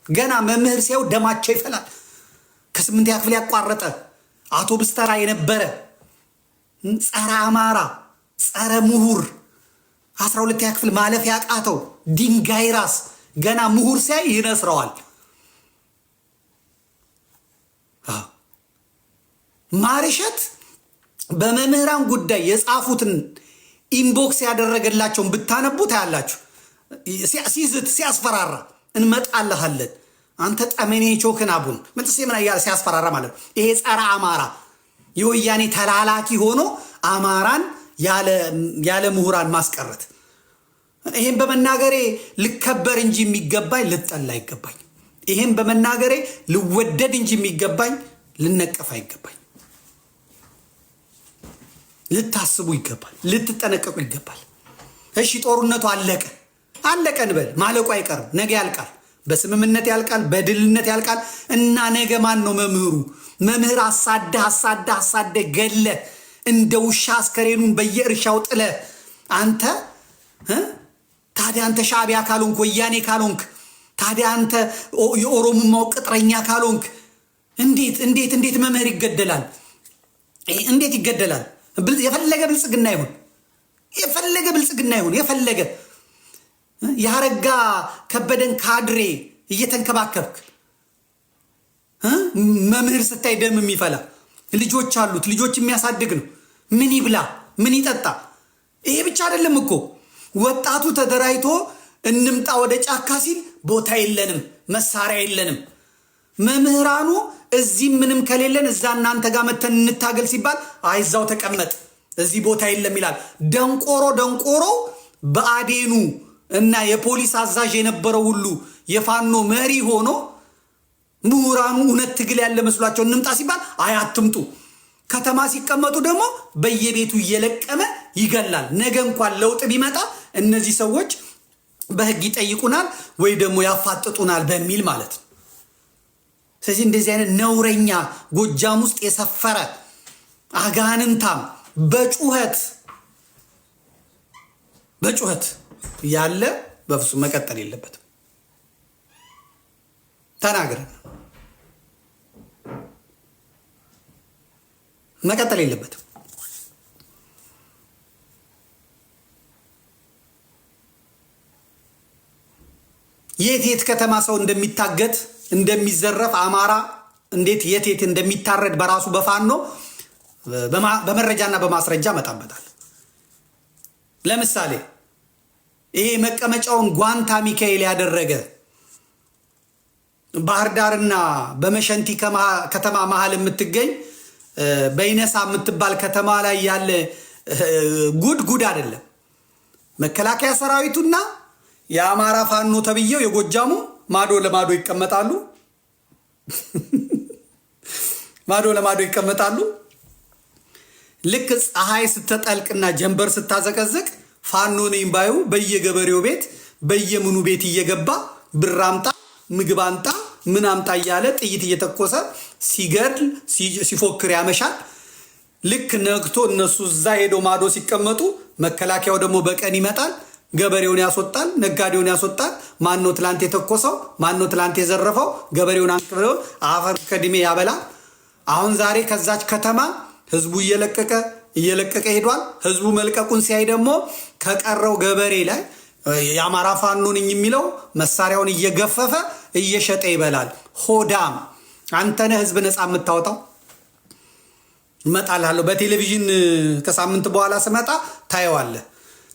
ገና መምህር ሲያዩ ደማቸው ይፈላል። ከስምንተኛ ክፍል ያቋረጠ አውቶቡስ ተራ የነበረ ጸረ አማራ ጸረ ምሁር 12ኛ ክፍል ማለፍ ያቃተው ድንጋይ ራስ ገና ምሁር ሲያይ ይነስረዋል። ማርሸት በመምህራን ጉዳይ የጻፉትን inbox ያደረገላቸውን ብታነቡ ታያላችሁ። ሲዝት ሲያስፈራራ እንመጣልሃለን አንተ ጠመኔ ቾክን አቡን ምንጥሴ ምን እያለ ሲያስፈራራ ማለት ነው። ይሄ ጸረ አማራ የወያኔ ተላላኪ ሆኖ አማራን ያለ ምሁራን ማስቀረት። ይሄን በመናገሬ ልከበር እንጂ የሚገባኝ ልጠላ አይገባኝ። ይሄን በመናገሬ ልወደድ እንጂ የሚገባኝ ልነቀፍ አይገባኝ። ልታስቡ ይገባል። ልትጠነቀቁ ይገባል። እሺ ጦርነቱ አለቀ አለቀ እንበል። ማለቁ አይቀርም። ነገ ያልቃል። በስምምነት ያልቃል። በድልነት ያልቃል። እና ነገ ማን ነው መምህሩ? መምህር አሳደ አሳደ አሳደ ገለ እንደ ውሻ አስከሬኑን በየእርሻው ጥለ አንተ ታዲያ አንተ ሻዕቢያ ካልሆንክ ወያኔ ካልሆንክ ታዲያ አንተ የኦሮሞማው ቅጥረኛ ካልሆንክ እንዴት እንዴት እንዴት መምህር ይገደላል? እንዴት ይገደላል? የፈለገ ብልጽግና ይሁን የፈለገ ብልጽግና ይሁን የፈለገ የአረጋ ከበደን ካድሬ እየተንከባከብክ መምህር ስታይ ደም የሚፈላ ልጆች አሉት። ልጆች የሚያሳድግ ነው። ምን ይብላ? ምን ይጠጣ? ይሄ ብቻ አይደለም እኮ ወጣቱ ተደራጅቶ እንምጣ ወደ ጫካ ሲል ቦታ የለንም፣ መሳሪያ የለንም። መምህራኑ እዚህ ምንም ከሌለን እዛ እናንተ ጋር መተን እንታገል ሲባል አይዛው ተቀመጥ እዚህ ቦታ የለም ይላል። ደንቆሮ ደንቆሮ በአዴኑ እና የፖሊስ አዛዥ የነበረው ሁሉ የፋኖ መሪ ሆኖ ምሁራኑ እውነት ትግል ያለ መስሏቸው እንምጣ ሲባል አይ አትምጡ። ከተማ ሲቀመጡ ደግሞ በየቤቱ እየለቀመ ይገላል። ነገ እንኳን ለውጥ ቢመጣ እነዚህ ሰዎች በሕግ ይጠይቁናል ወይ ደግሞ ያፋጥጡናል በሚል ማለት ነው። ስለዚህ እንደዚህ አይነት ነውረኛ ጎጃም ውስጥ የሰፈረ አጋንንታም በጩኸት በጩኸት ያለ በፍጹም መቀጠል የለበትም። ተናግረን መቀጠል የለበትም። የት የት ከተማ ሰው እንደሚታገት እንደሚዘረፍ፣ አማራ እንዴት የት የት እንደሚታረድ በራሱ በፋኖ በመረጃና በማስረጃ እመጣበታል። ለምሳሌ ይሄ መቀመጫውን ጓንታ ሚካኤል ያደረገ ባህር ዳርና በመሸንቲ ከተማ መሀል የምትገኝ በይነሳ የምትባል ከተማ ላይ ያለ ጉድ ጉድ አይደለም። መከላከያ ሰራዊቱና የአማራ ፋኖ ተብዬው የጎጃሙ ማዶ ለማዶ ይቀመጣሉ። ማዶ ለማዶ ይቀመጣሉ። ልክ ፀሐይ ስትጠልቅና ጀንበር ስታዘቀዝቅ ፋኖ ነኝ ባዩ በየገበሬው ቤት በየምኑ ቤት እየገባ ብር አምጣ፣ ምግብ አምጣ፣ ምን አምጣ እያለ ጥይት እየተኮሰ ሲገድል ሲፎክር ያመሻል። ልክ ነግቶ እነሱ እዛ ሄዶ ማዶ ሲቀመጡ መከላከያው ደግሞ በቀን ይመጣል። ገበሬውን ያስወጣል፣ ነጋዴውን ያስወጣል። ማነው ትላንት የተኮሰው? ማነው ትላንት የዘረፈው? ገበሬውን አንቅብሎ አፈር ከድሜ ያበላል። አሁን ዛሬ ከዛች ከተማ ህዝቡ እየለቀቀ እየለቀቀ ሄዷል። ህዝቡ መልቀቁን ሲያይ ደግሞ ከቀረው ገበሬ ላይ የአማራ ፋኖ ነኝ የሚለው መሳሪያውን እየገፈፈ እየሸጠ ይበላል። ሆዳም አንተ ነህ ህዝብ ነፃ የምታወጣው። እመጣልሃለሁ። በቴሌቪዥን ከሳምንት በኋላ ስመጣ ታየዋለህ።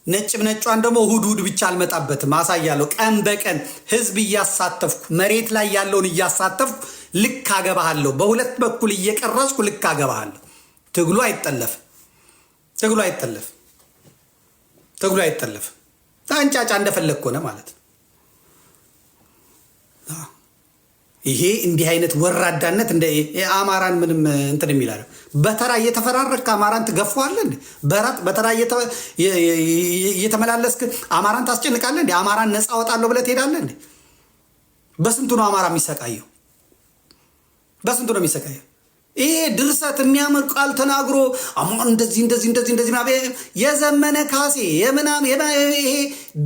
ነጭ ነጯን ደግሞ እሁድ እሁድ ብቻ አልመጣበትም፣ አሳያለሁ። ቀን በቀን ህዝብ እያሳተፍኩ መሬት ላይ ያለውን እያሳተፍኩ ልክ አገባሃለሁ። በሁለት በኩል እየቀረጽኩ ልክ አገባሃለሁ። ትግሉ አይጠለፍም። ትግሉ አይጠለፍም። ትግሉ አይጠለፍም። አንጫጫ እንደፈለግ ሆነ ማለት ነው። ይሄ እንዲህ አይነት ወራዳነት እንደ አማራን ምንም እንትን የሚላለ በተራ እየተፈራረክ አማራን ትገፋዋለህ እንዴ? በተራ እየተመላለስክ አማራን ታስጨንቃለህ እንዴ? አማራን ነፃ አወጣለሁ ብለህ ትሄዳለህ እንዴ? በስንቱ ነው አማራ የሚሰቃየው? በስንቱ ነው የሚሰቃየው? ይሄ ድርሰት የሚያምር ቃል ተናግሮ አማን እንደዚህ እንደዚህ እንደዚህ እንደዚህ የዘመነ ካሴ የምናም ይሄ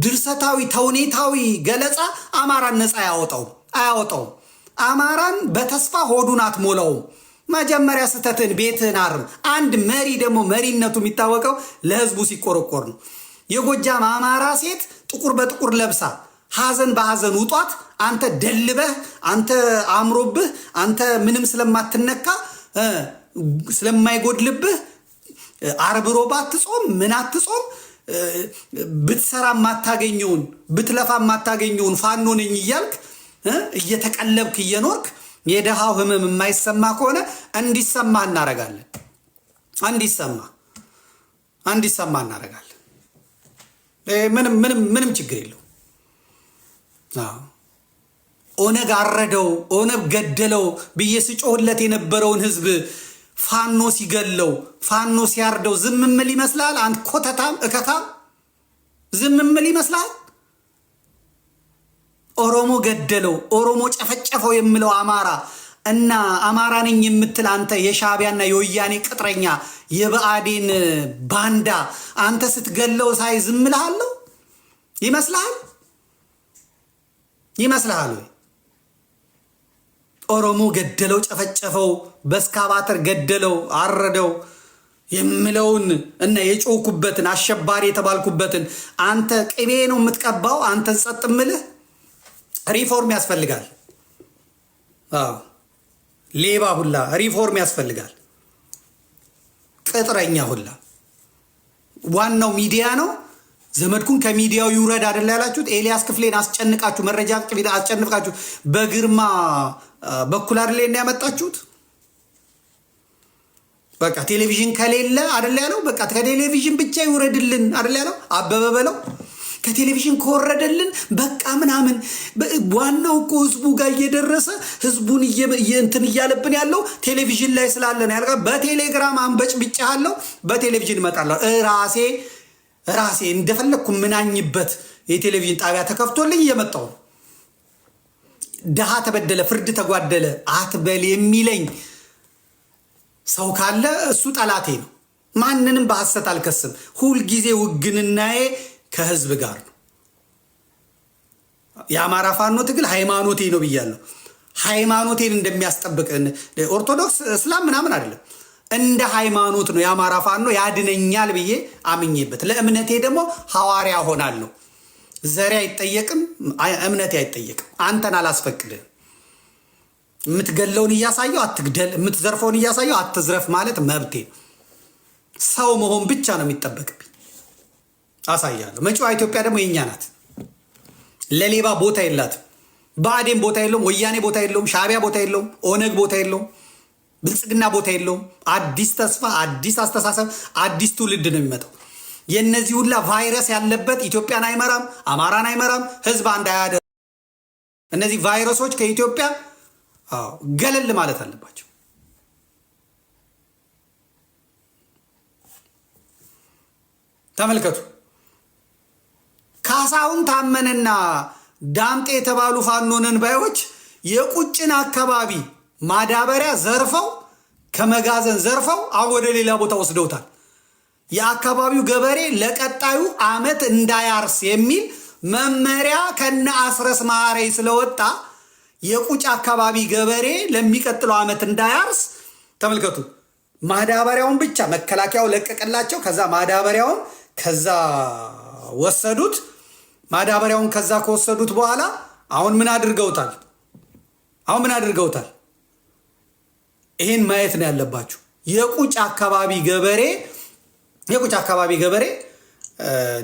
ድርሰታዊ ተውኔታዊ ገለጻ አማራን ነፃ አያወጣውም አያወጣውም። አማራን በተስፋ ሆዱን አትሞላውም። መጀመሪያ ስህተትን ቤትህን አርም። አንድ መሪ ደግሞ መሪነቱ የሚታወቀው ለህዝቡ ሲቆረቆር ነው። የጎጃም አማራ ሴት ጥቁር በጥቁር ለብሳ ሐዘን በሐዘን ውጧት፣ አንተ ደልበህ፣ አንተ አምሮብህ፣ አንተ ምንም ስለማትነካ ስለማይጎድልብህ ዓርብ ሮብ አትጾም፣ ምን አትጾም፣ ብትሰራ የማታገኘውን ብትለፋ የማታገኘውን ፋኖ ነኝ እያልክ እየተቀለብክ እየኖርክ የደሃው ህመም የማይሰማ ከሆነ እንዲሰማ እናረጋለን። እንዲሰማ እንዲሰማ እናረጋለን። ምንም ምንም ምንም ችግር የለው። ኦነግ አረደው ኦነግ ገደለው ብዬ ስጮህለት የነበረውን ህዝብ ፋኖ ሲገለው ፋኖ ሲያርደው ዝም እምል ይመስላል? አንድ ኮተታም እከካም ዝም እምል ይመስላል? ኦሮሞ ገደለው ኦሮሞ ጨፈጨፈው የምለው አማራ እና አማራ ነኝ የምትል አንተ የሻዕቢያና የወያኔ ቅጥረኛ የብአዴን ባንዳ አንተ ስትገለው ሳይ ዝም እልሃለሁ ይመስልሃል? ይመስልሃል ወይ? ኦሮሞ ገደለው፣ ጨፈጨፈው፣ በስካባተር ገደለው፣ አረደው የምለውን እና የጮኩበትን አሸባሪ የተባልኩበትን አንተ ቅቤ ነው የምትቀባው። አንተን ጸጥ እምልህ ሪፎርም ያስፈልጋል። አዎ ሌባ ሁላ ሪፎርም ያስፈልጋል። ቅጥረኛ ሁላ ዋናው ሚዲያ ነው። ዘመድኩን ከሚዲያው ይውረድ አይደል ያላችሁት? ኤልያስ ክፍሌን አስጨንቃችሁ መረጃ አስጨንቃችሁ በግርማ በኩል አይደል ያመጣችሁት? በቃ ቴሌቪዥን ከሌለ አይደል ያለው? በቃ ከቴሌቪዥን ብቻ ይውረድልን አይደል ያለው? አበበ በለው ከቴሌቪዥን ከወረደልን በቃ ምናምን። ዋናው እኮ ህዝቡ ጋር እየደረሰ ህዝቡን እንትን እያለብን ያለው ቴሌቪዥን ላይ ስላለ ነው። ያልካ በቴሌግራም አንበጭብጫ አለው፣ በቴሌቪዥን እመጣለሁ ራሴ ራሴ እንደፈለግኩ ምናኝበት የቴሌቪዥን ጣቢያ ተከፍቶልኝ እየመጣሁ ነው። ድሃ ተበደለ፣ ፍርድ ተጓደለ አትበል የሚለኝ ሰው ካለ እሱ ጠላቴ ነው። ማንንም በሐሰት አልከስም። ሁልጊዜ ውግንናዬ ከህዝብ ጋር ነው። የአማራ ፋኖ ትግል ሃይማኖቴ ነው ብያለሁ። ሃይማኖቴን እንደሚያስጠብቅ ኦርቶዶክስ፣ እስላም ምናምን አይደለም። እንደ ሃይማኖት ነው የአማራ ፋኖ ያድነኛል ብዬ አምኜበት፣ ለእምነቴ ደግሞ ሐዋርያ ሆናለሁ። ዘሬ አይጠየቅም፣ እምነቴ አይጠየቅም። አንተን አላስፈቅድህም። የምትገለውን እያሳየው አትግደል፣ የምትዘርፈውን እያሳየው አትዝረፍ ማለት መብቴ። ሰው መሆን ብቻ ነው የሚጠበቅብኝ። አሳያለሁ። መጪዋ ኢትዮጵያ ደግሞ የእኛ ናት። ለሌባ ቦታ የላትም። ብአዴን ቦታ የለውም፣ ወያኔ ቦታ የለውም፣ ሻዕቢያ ቦታ የለውም፣ ኦነግ ቦታ የለውም፣ ብልጽግና ቦታ የለውም። አዲስ ተስፋ፣ አዲስ አስተሳሰብ፣ አዲስ ትውልድ ነው የሚመጣው። የእነዚህ ሁላ ቫይረስ ያለበት ኢትዮጵያን አይመራም፣ አማራን አይመራም፣ ህዝብ አንድ አያደርግም። እነዚህ ቫይረሶች ከኢትዮጵያ ገለል ማለት አለባቸው። ተመልከቱ። ካሳሁን ታመነና ዳምጤ የተባሉ ፋኖ ነን ባዮች የቁጭን አካባቢ ማዳበሪያ ዘርፈው ከመጋዘን ዘርፈው አሁን ወደ ሌላ ቦታ ወስደውታል። የአካባቢው ገበሬ ለቀጣዩ ዓመት እንዳያርስ የሚል መመሪያ ከነ አስረስ ማሬ ስለወጣ የቁጭ አካባቢ ገበሬ ለሚቀጥለው ዓመት እንዳያርስ ተመልከቱ። ማዳበሪያውን ብቻ መከላከያው ለቀቀላቸው። ከዛ ማዳበሪያውን ከዛ ወሰዱት። ማዳበሪያውን ከዛ ከወሰዱት በኋላ አሁን ምን አድርገውታል? አሁን ምን አድርገውታል? ይሄን ማየት ነው ያለባችሁ። የቁጭ አካባቢ ገበሬ የቁጭ አካባቢ ገበሬ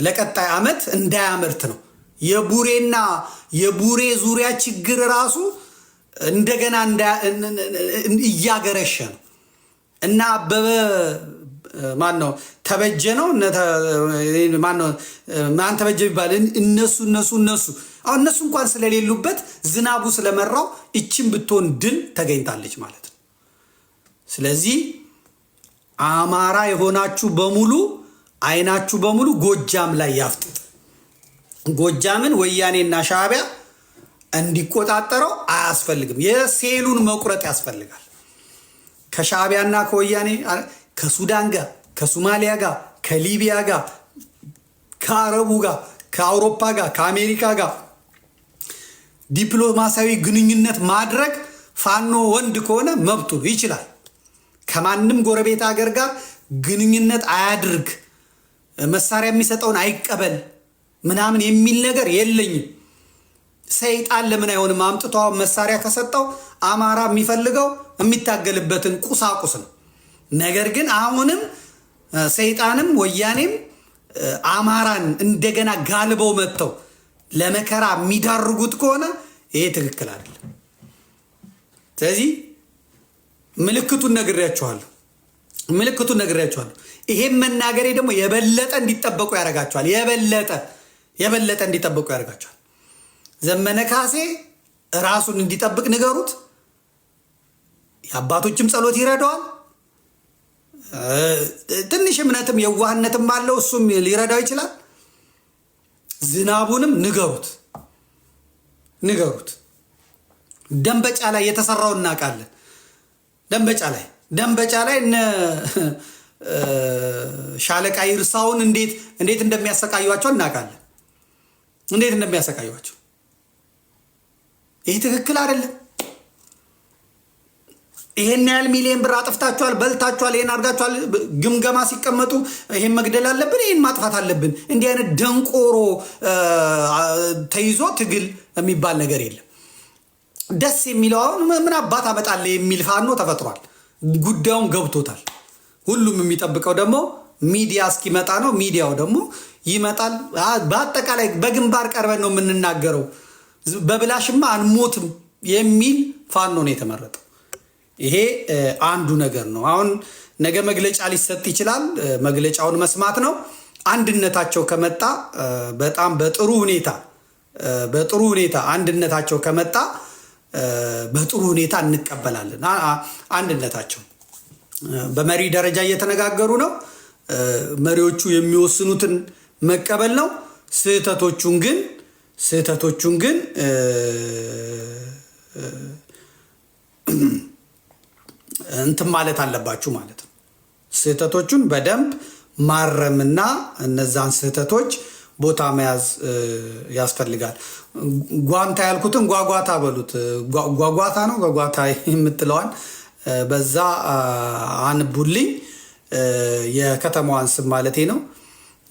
ለቀጣይ ዓመት እንዳያመርት ነው። የቡሬና የቡሬ ዙሪያ ችግር ራሱ እንደገና እያገረሸ ነው እና አበበ ማን ነው ተበጀ ነው ማን ነው ማን ተበጀ ቢባል እነሱ እነሱ እነሱ አሁን እነሱ እንኳን ስለሌሉበት ዝናቡ ስለመራው እችን ብትሆን ድል ተገኝታለች ማለት ነው። ስለዚህ አማራ የሆናችሁ በሙሉ አይናችሁ በሙሉ ጎጃም ላይ ያፍጥጥ። ጎጃምን ወያኔና ሻዕቢያ እንዲቆጣጠረው አያስፈልግም። የሴሉን መቁረጥ ያስፈልጋል። ከሻዕቢያና ከወያኔ ከሱዳን ጋር ከሶማሊያ ጋር ከሊቢያ ጋር ከአረቡ ጋር ከአውሮፓ ጋር ከአሜሪካ ጋር ዲፕሎማሲያዊ ግንኙነት ማድረግ ፋኖ ወንድ ከሆነ መብቱ ይችላል። ከማንም ጎረቤት ሀገር ጋር ግንኙነት አያድርግ፣ መሳሪያ የሚሰጠውን አይቀበል ምናምን የሚል ነገር የለኝም። ሰይጣን ለምን አይሆንም? አምጥቶ መሳሪያ ከሰጠው አማራ የሚፈልገው የሚታገልበትን ቁሳቁስ ነው። ነገር ግን አሁንም ሰይጣንም ወያኔም አማራን እንደገና ጋልበው መጥተው ለመከራ የሚዳርጉት ከሆነ ይሄ ትክክል አይደለም። ስለዚህ ምልክቱን ነግሬያችኋለሁ፣ ምልክቱን ነግሬያችኋለሁ። ይሄም መናገሬ ደግሞ የበለጠ እንዲጠበቁ ያደርጋቸዋል። የበለጠ እንዲጠበቁ ያደርጋቸዋል። ዘመነ ካሴ ራሱን እንዲጠብቅ ንገሩት። የአባቶችም ጸሎት ይረዳዋል። ትንሽ እምነትም የዋህነትም አለው፣ እሱም ሊረዳው ይችላል። ዝናቡንም ንገሩት ንገሩት። ደንበጫ ላይ የተሰራው እናውቃለን። ደንበጫ ላይ ደንበጫ ላይ እነ ሻለቃ ይርሳውን እንዴት እንዴት እንደሚያሰቃዩቸው እናውቃለን። እንዴት እንደሚያሰቃዩቸው ይህ ትክክል አይደለም። ይሄን ያህል ሚሊዮን ብር አጥፍታችኋል፣ በልታችኋል፣ ይሄን አድርጋችኋል። ግምገማ ሲቀመጡ ይሄን መግደል አለብን፣ ይሄን ማጥፋት አለብን። እንዲህ አይነት ደንቆሮ ተይዞ ትግል የሚባል ነገር የለም። ደስ የሚለው አሁን ምን አባት አመጣለ የሚል ፋኖ ተፈጥሯል። ጉዳዩን ገብቶታል። ሁሉም የሚጠብቀው ደግሞ ሚዲያ እስኪመጣ ነው። ሚዲያው ደግሞ ይመጣል። በአጠቃላይ በግንባር ቀርበን ነው የምንናገረው፣ በብላሽማ አንሞትም የሚል ፋኖ ነው የተመረጠው። ይሄ አንዱ ነገር ነው። አሁን ነገ መግለጫ ሊሰጥ ይችላል። መግለጫውን መስማት ነው። አንድነታቸው ከመጣ በጣም በጥሩ ሁኔታ በጥሩ ሁኔታ አንድነታቸው ከመጣ በጥሩ ሁኔታ እንቀበላለን። አንድነታቸው በመሪ ደረጃ እየተነጋገሩ ነው። መሪዎቹ የሚወስኑትን መቀበል ነው። ስህተቶቹን ግን እንትን ማለት አለባችሁ ማለት ነው። ስህተቶቹን በደንብ ማረምና እነዛን ስህተቶች ቦታ መያዝ ያስፈልጋል። ጓንታ ያልኩትን ጓጓታ በሉት። ጓጓታ ነው ጓጓታ የምትለዋን በዛ አንቡልኝ፣ የከተማዋን ስም ማለቴ ነው።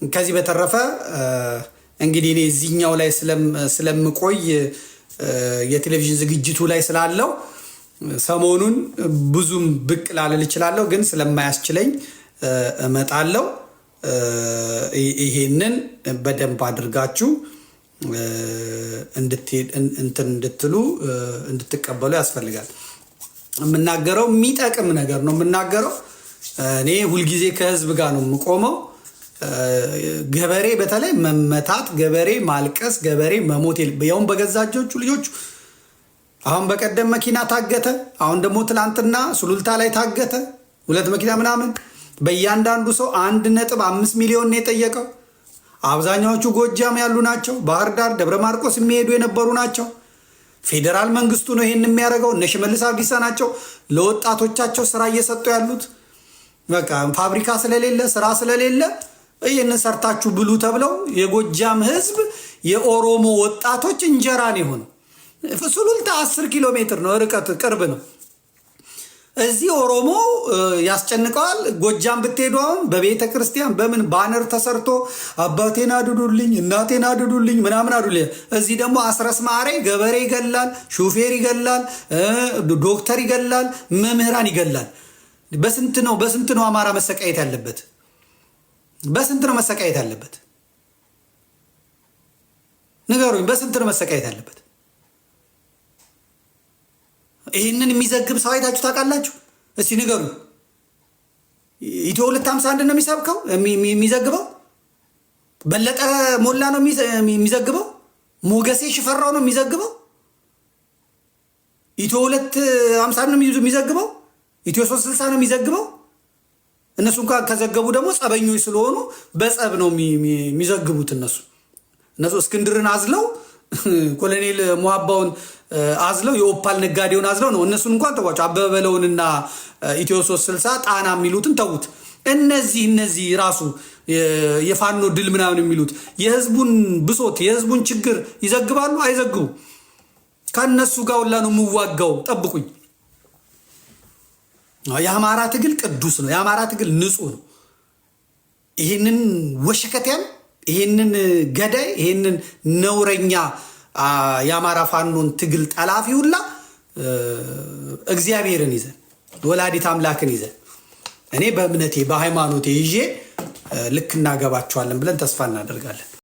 ከዚህ በተረፈ እንግዲህ እኔ እዚህኛው ላይ ስለምቆይ የቴሌቪዥን ዝግጅቱ ላይ ስላለው ሰሞኑን ብዙም ብቅ ላልል እችላለሁ፣ ግን ስለማያስችለኝ እመጣለሁ። ይሄንን በደንብ አድርጋችሁ እንትን እንድትሉ እንድትቀበሉ ያስፈልጋል። የምናገረው የሚጠቅም ነገር ነው የምናገረው። እኔ ሁልጊዜ ከህዝብ ጋር ነው የምቆመው። ገበሬ በተለይ መመታት፣ ገበሬ ማልቀስ፣ ገበሬ መሞት ያውም በገዛ እጆቹ ልጆቹ። አሁን በቀደም መኪና ታገተ። አሁን ደግሞ ትላንትና ሱሉልታ ላይ ታገተ፣ ሁለት መኪና ምናምን። በእያንዳንዱ ሰው 1.5 ሚሊዮን ነው የጠየቀው። አብዛኛዎቹ ጎጃም ያሉ ናቸው። ባህር ዳር፣ ደብረ ማርቆስ የሚሄዱ የነበሩ ናቸው። ፌዴራል መንግስቱ ነው ይሄን የሚያደርገው። እነ ሽመልስ አብዲሳ ናቸው ለወጣቶቻቸው ስራ እየሰጡ ያሉት። በቃ ፋብሪካ ስለሌለ ስራ ስለሌለ ይህንን ሰርታችሁ ብሉ ተብለው የጎጃም ህዝብ የኦሮሞ ወጣቶች እንጀራ ነው የሆነው። ሱሉልታ 10 ኪሎ ሜትር ነው ርቀት፣ ቅርብ ነው። እዚህ ኦሮሞ ያስጨንቀዋል። ጎጃም ብትሄዱ አሁን በቤተ ክርስቲያን በምን banner ተሰርቶ አባቴን አድዱልኝ፣ እናቴን አድዱልኝ፣ ምናምን አድዱልኝ። እዚህ ደግሞ አስረስ ማሬ ገበሬ ይገላል፣ ሹፌር ይገላል፣ ዶክተር ይገላል፣ መምህራን ይገላል። በስንት ነው አማራ መሰቃየት ያለበት? በስንት ነው መሰቃየት ያለበት? ንገሩኝ። በስንት ነው መሰቃየት ያለበት? ይህንን የሚዘግብ ሰው አይታችሁ ታውቃላችሁ? እስቲ ንገሩ። ኢትዮ 251 ነው የሚሰብከው የሚዘግበው? በለጠ ሞላ ነው የሚዘግበው? ሞገሴ ሽፈራው ነው የሚዘግበው? ኢትዮ 250 ነው የሚዘግበው? ኢትዮ 360 ነው የሚዘግበው? እነሱ እንኳን ከዘገቡ ደግሞ ጸበኞች ስለሆኑ በጸብ ነው የሚዘግቡት። እነሱ እስክንድርን አዝለው፣ ኮሎኔል ሙሀባውን አዝለው፣ የኦፓል ነጋዴውን አዝለው ነው። እነሱን እንኳን ተዋቸው። አበበ በለውንና ኢትዮ 360 ጣና የሚሉትን ተዉት። እነዚህ ራሱ የፋኖ ድል ምናምን የሚሉት የህዝቡን ብሶት፣ የህዝቡን ችግር ይዘግባሉ? አይዘግቡ። ከእነሱ ጋር ሁላ ነው የምዋጋው። ጠብቁኝ። የአማራ ትግል ቅዱስ ነው። የአማራ ትግል ንጹህ ነው። ይህንን ወሸከትያም፣ ይህንን ገዳይ፣ ይህንን ነውረኛ የአማራ ፋኖን ትግል ጠላፊ ሁላ እግዚአብሔርን ይዘን፣ ወላዲት አምላክን ይዘን፣ እኔ በእምነቴ በሃይማኖቴ ይዤ ልክ እናገባቸዋለን ብለን ተስፋ እናደርጋለን።